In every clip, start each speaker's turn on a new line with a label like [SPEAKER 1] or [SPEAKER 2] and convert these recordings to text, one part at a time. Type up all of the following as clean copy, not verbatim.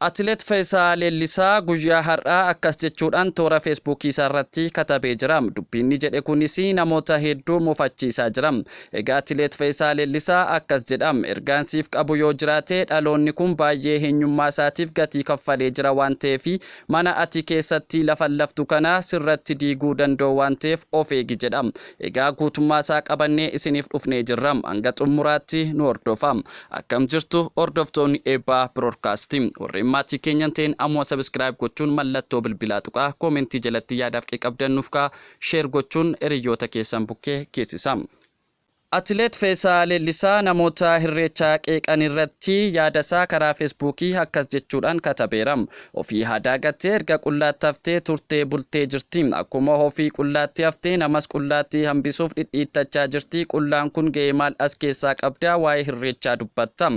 [SPEAKER 1] Atileet Fayyisaa Leellisaa guyyaa har'aa akkas jechuudhaan toora Feesbuukii isaa irratti katabee jira. Dubbiin jedhe kunis namoota hedduu mufachiisaa jira. Egaa Atileet Fayyisaa Leellisaa akkas jedha. Ergaan siif qabu yoo jiraate, dhaloonni kun baay'ee eenyummaa isaatiif gatii kaffalee jira waan ta'eef, mana ati keessatti lafa laftu kana sirratti diiguu danda'u waan ta'eef of eegi jedha. Egaa guutummaa isaa qabannee isiniif dhufnee jirra. Hanga xumuraatti nu hordofa. Akkam jirtu, hordoftoonni Eebbaa Biroodkaastii? Warreen maatii keenyan ta'een ammoo subscribe gochuun mallattoo bilbilaa tuqaa, koomentii jalatti yaadaaf qabdan nuuf kaa, share gochuun hiriyoota keessan bukkee geessisa. Atileet Fayyisaa Leellisaa namoota Irreechaa qeeqan irratti yaada isaa karaa Feesbuukii akkas jechuudhaan katabeera. Ofii hadaa gattee erga qullaatti haftee turtee bultee jirti. Akkuma ofii qullaatti haftee namas qullaatti hambisuuf dhidhiittachaa jirti. Qullaan kun ga'ee maal as keessaa qabdaa waa'ee Irreechaa dubbatta?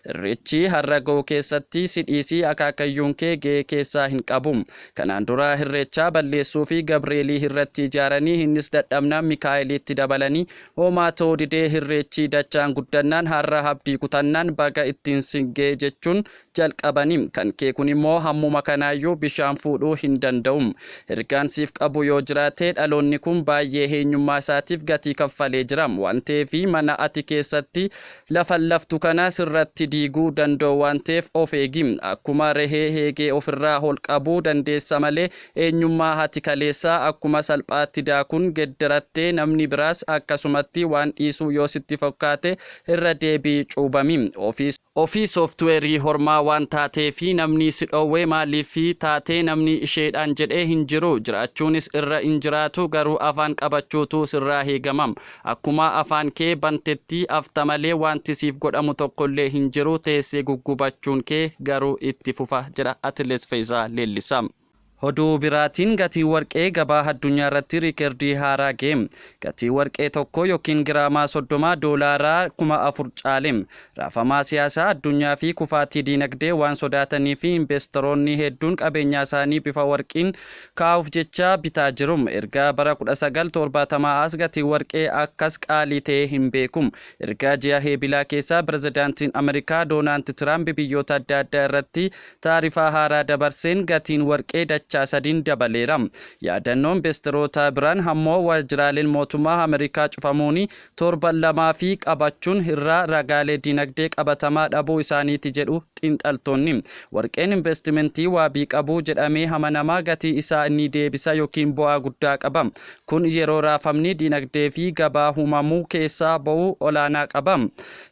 [SPEAKER 1] Irreechi har'a ga'u keessatti si dhiisii akaakayyuun kee ga'ee keessaa hin qabu. Kanaan dura Irreechaa balleessuu fi Gabreelii irratti ijaaranii, innis dadhabnaan Mikaa'eliitti dabalanii, homaa ta'uu didee Irreechi dachaan guddannaan har'a abdii kutannaan baga ittiin singee jechuun jalqabanii. Kan kee kun immoo hammuma kanaayyuu bishaan fuudhuu hin danda'u. Ergaan siif qabu yoo jiraate, dhaloonni kun baay'ee eenyummaa isaatiif gatii kaffalee jira waan ta'eef, mana ati keessatti lafa laftu kana sirratti diiguu danda'u waan ta'eef of eegi. Akkuma rehee eegee ofirraa ol qabuu dandeessa malee, eenyummaa ati kaleessaa akkuma salphaatti daakuun geddarattee namni biraas akkasumatti waan dhiisuu yoo sitti fakkaate irra deebii cuubami. Ofii sooftiweerii hormaa waan taatee fi namni si dhoowwee maaliif taatee namni isheedhaan jedhee hin jiru, jiraachuunis irra hin jiraatu. Garuu afaan qabachuutu sirraa eegamam. Akkuma afaan kee bantetti afta malee wanti siif godhamu tokkollee hin jiru. Teessee guggubachuun kee garuu itti fufa jedha Atileet Fayyisaa Leellisaa. Oduu biraatiin, gatiin warqee gabaa addunyaa irratti riikardii haaraa ga'e. Gatiin warqee tokko yookiin giraamaa 30 doolaaraa 4,000 caale. Raafamaa siyaasaa addunyaa fi kufaatii diinagdee waan sodaatanii fi investoroonni hedduun qabeenya isaanii bifa warqiin kaa'uuf jecha bitaa jiru. Erga bara 1970 as gatiin warqee akkas qaalii ta'ee hin beeku. Erga ji'a Eebilaa keessa pirezidaantiin Ameerikaa Doonaald Tiraamp biyyoota adda addaa irratti taarifaa haaraa dabarseen gatiin warqee dachaa sadiin dabaleera. Yaadannoon investoroota biraan ammoo waajjiraaleen mootummaa Ameerikaa cufamuun torban lamaa fi qabachuun irraa ragaalee dinagdee qabatamaa dhabuu isaaniiti jedhu xiinxaltoonni. Warqeen investimentii waabii qabu jedhamee amanamaa, gatii isaa ni deebisa yookiin bu'aa guddaa qaba. Kun yeroo raafamni dinagdee fi gabaa uumamuu keessaa ba'uu olaanaa qaba.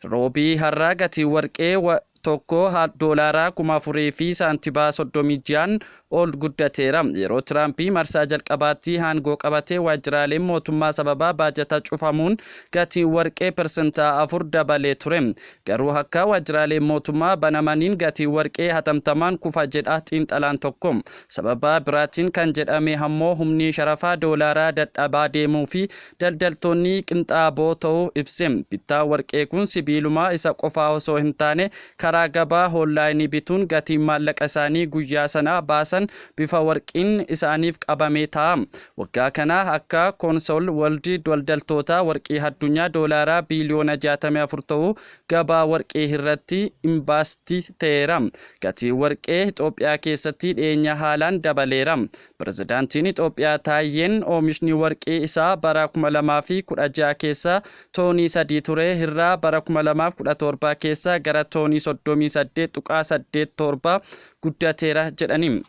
[SPEAKER 1] Roobii har'aa gatiin warqee tokko doolaaraa 4,000 fi saantibaa 36n ol guddateera. Yeroo Tiraampii marsaa jalqabaatti aangoo qabatee waajjiraaleen mootummaa sababaa baajata cufamuun gatiin warqee 4% dabalee ture. Garuu akka waajjiraaleen mootummaa banamaniin gatiin warqee hatamtamaan kufa jedha xiinxalaan tokko. Sababa biraatiin kan jedhame ammoo humni sharafaa doolaaraa dadhabaa deemuu fi daldaltoonni qinxaaboo ta'uu ibse. Bittaa warqee kun sibiiluma isa qofaa osoo hin taane, karaa gabaa onlaayinii bituun gatiin maallaqa isaanii guyyaa sana baasan bifa warqiin isaaniif qabamee ta'a. Waggaa kana akka Consol World daldaltoota warqii addunyaa doolaaraa biiliyoona 64 ta'uu gabaa warqii irratti invest ta'eera. Gatiin warqee Itoophiyaa keessatti dhiyeenya haalaan dabaleera. Pirezidaantiin Itoophiyaa Taayyeen oomishni warqii isaa bara 2016 keessa toonii 3 ture irraa bara 2017 keessa gara toonii 38.87 guddateera jedhani.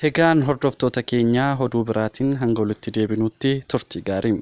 [SPEAKER 1] Egaan hordoftoota keenyaa, oduu biraatiin hanga walitti deebinutti turtii gaarii.